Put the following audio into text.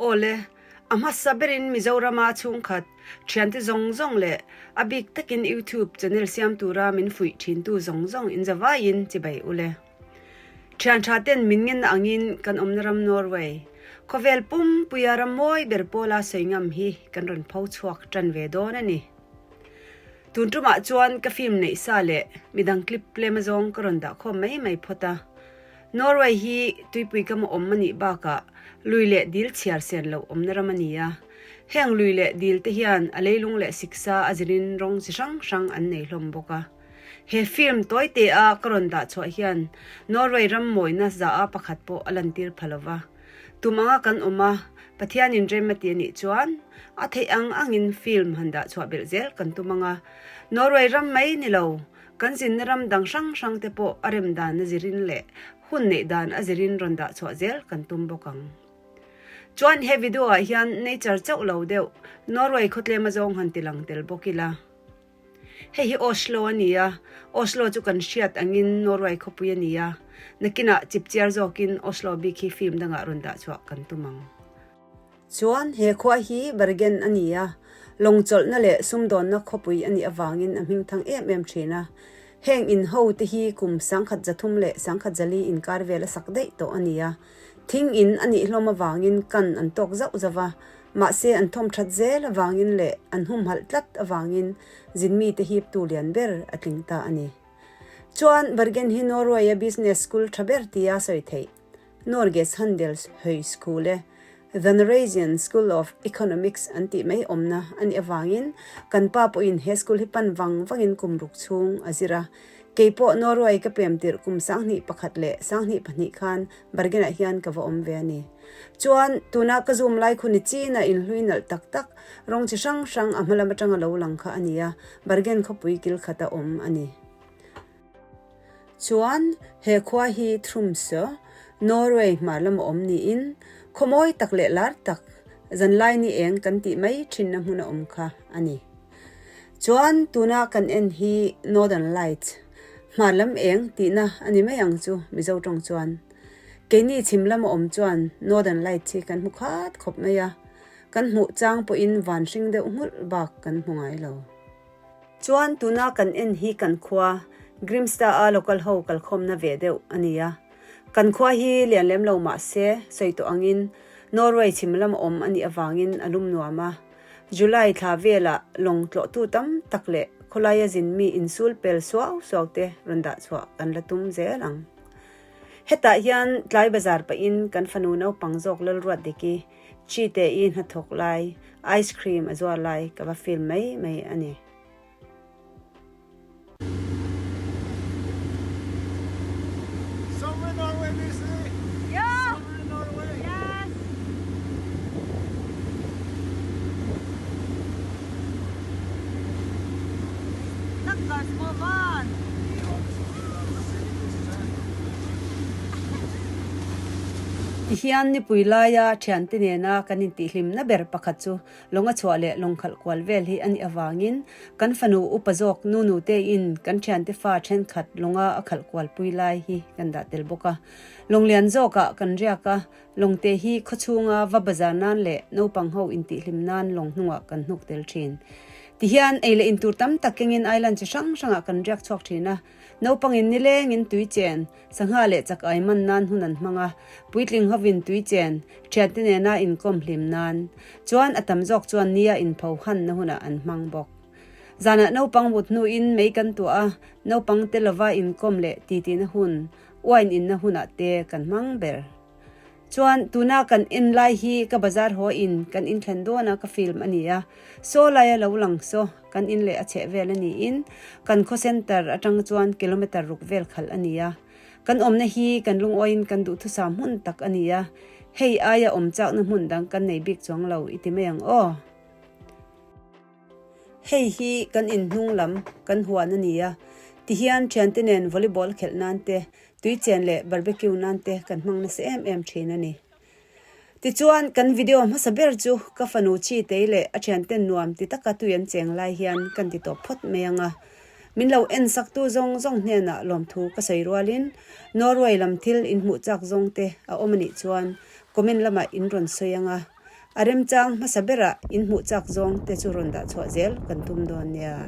Aw le, a hmasa berin Mizorama chhungkhat thiante zawng zawng leh a bik takin YouTube channel siam tura min fuih thintu zawng zawng inzavaiin chibai u le. Thian tha ten min ngenna angin kan awmna ram Norway, khawvel pumpuia ram mawi ber pawla sawi ngam hi kan rawn pho chhuak tan ve dawn a ni. Tun tumah chuan ka film neih sa leh midang clip tlem azawng ka rawn dah khawm mai mai phawt a. Norway hi tuipui ka mawm a nih bakah lui leh dil chhiar sen loh awmna ram a ni a. Heng lui leh dil te hian a leilung leh siksa a zirin rawng chi hrang hrang an nei hlawm bawk a. He film tawi te a ka rawn dah chhuah hian Norway ram mawina za a pakhat pawh a lantir pha lova. Tum anga kan awm a, Pathianin rem a ti a nih chuan a theih ang angin film han dah chhuah belh zel kan tum anga. Norway ram mai ni lo, kan zinna ram dang hrang hrang te pawh a rem dan a zirin leh hun neih dan a zirin rawn dah chhuah zel kan tum bawk ang. Chuan he video ah hian nature chauh lo deuh Norway khawtlem a zawng han ti lang tel bawk ila. Hei hi Oslo a ni a, Oslo chu kan hriat angin Norway khawpui a ni a, nakinah chipchiar zawkin Oslo bik hi film dangah rawn dah chhuah kan tum ang. Chuan he khua hi Bergen a ni a, lawng chawlhna leh sumdawnna khawpui a nih avangin a hming thang em em thin a. Heng in ho te hi kum 1330 le 140 inkar vel a sak daih tawh a ni a. Thing in a nih hlawm avangin kan an tawk zauh zauh va, mahse an thawm that zel avangin leh an humhalh tlat avangin zinmite hiptu lian ber a tling ta a ni. Chuan Bergen hi Norway-a business school tha ber tia sawi theih, Norges Handelshøyskole, The Norwegian School of Economics an tih mai awmna a nih avangin kan pa pawhin he school hi pan vang vangin kum ruk chhung a zir a. Kei pawh Norway ka pem tirh kum 21 leh 22 khan Bergen-ah hian ka va awm ve a ni. Chuan, tuna ka zoom lai khu ni chin a inhlui nalh tak tak, rawng chi hrang hrang a hma lam atanga lo lang kha a ni a, Bergen khawpui kil khat a awm a ni. Chuan, he khua hi Tromsø, Norway hmar lama awm niin, khaw mawi tak leh lar tak, zanlai ni eng kan tih mai thinna hmun a awm kha a ni. Chuan tuna kan en hi Northern Lights, hmar lam eng tihna a ni mai ang chu Mizo tawng chuan. Keini chhim lama awm chuan Northern Lights hi kan hmu khat khawp mai a, kan hmuh chang pawhin van hring deuh nghulh bak kan hmu ngai lo. Chuan tuna kan en hi kan khua, Grimstad-a local ho kalkhawmna ve deuh a ni a. Kan khua hi lian lem lo mah se, sawi tawh angin Norway chhim lama awm a nih avangin a lum nuam a. July thla velah lawng tlawhtu tam tak leh khawlaia zin mi insul pel suau suau te rawn dah chhuah kan la tum zel ang. Hetah hian tlai bazar pahin kan fanu naupang zawk Lalruat Diki, Chi te i hnathawk lai, ice cream a zuar lai ka va film mai mai a ni. Summer in Norway, Lucy! Yeah! Summer in Norway! Yes! Stakkars små barn! Tihian nipui laia thiante nena kan intihhlimna ber pakhat chu Lawng a chhuah leh lawng khalh kual vel hi a nih avangin kan fanu upa zawk Nunu tein kan thiante fa thenkhat lawnga a khalh kual pui lai hi kan dah tel bawk a. Lawng lian zawkah kan riak a, lawngte hi khawchhunga va bazar nan leh naupang ho intihhlim nan lawng hnungah kan hnuk tel thin. Tihian ei leh intur tam tak kengin island chi hrang hrangah kan riak chhuak thin a. Naupangin nilengin tui chen, sangha leh chak ai man nan hun an hmang a, puitling hovin tui chen, thiante nena inkawm hlim nan chuan a tam zawk chuan nia inpho hanna hunah an hmang bawk. Zanah naupang mut hnuin mei kan tuah a, naupang te lova inkawm leh titihna hun, wine inna hunah te kan hmang ber. Chuan tuna kan en lai hi ka bazar haw in kan inthlen dawn a ka film a ni a, saw laia lo lang saw kan in leh a chheh vel a niin kan khaw center atang chuan kilometer ruk vel khalh a ni a. Kan awmna hi kan lungawiin kan duhthusam hmun tak a ni a, hei aia awm chakna hmun dang kan nei bik chuang lo i ti mai ang aw. Hei hi kan inhnung lam kan huan a ni a, tihian thiante nen volleyball khelh nan te, tui chen leh barbecue nan te kan hmang nasa em em thin a ni. Tichuan, kan video hmasa ber chu ka fanu chi tei leh a thianten nuam ti taka tui an cheng lai hian kan ti tawp phawt mai ang a. Min lo en saktu zawng zawng hnenah lawmthu ka sawi rualin Norway lam thil inhmuh chak zawng te a awm a nih chuan comment lamah in rawn sawi ang a. A remchang hmasa berah in hmuh chak zawng te chu rawn dah chhuah zel kan tum dawn nia.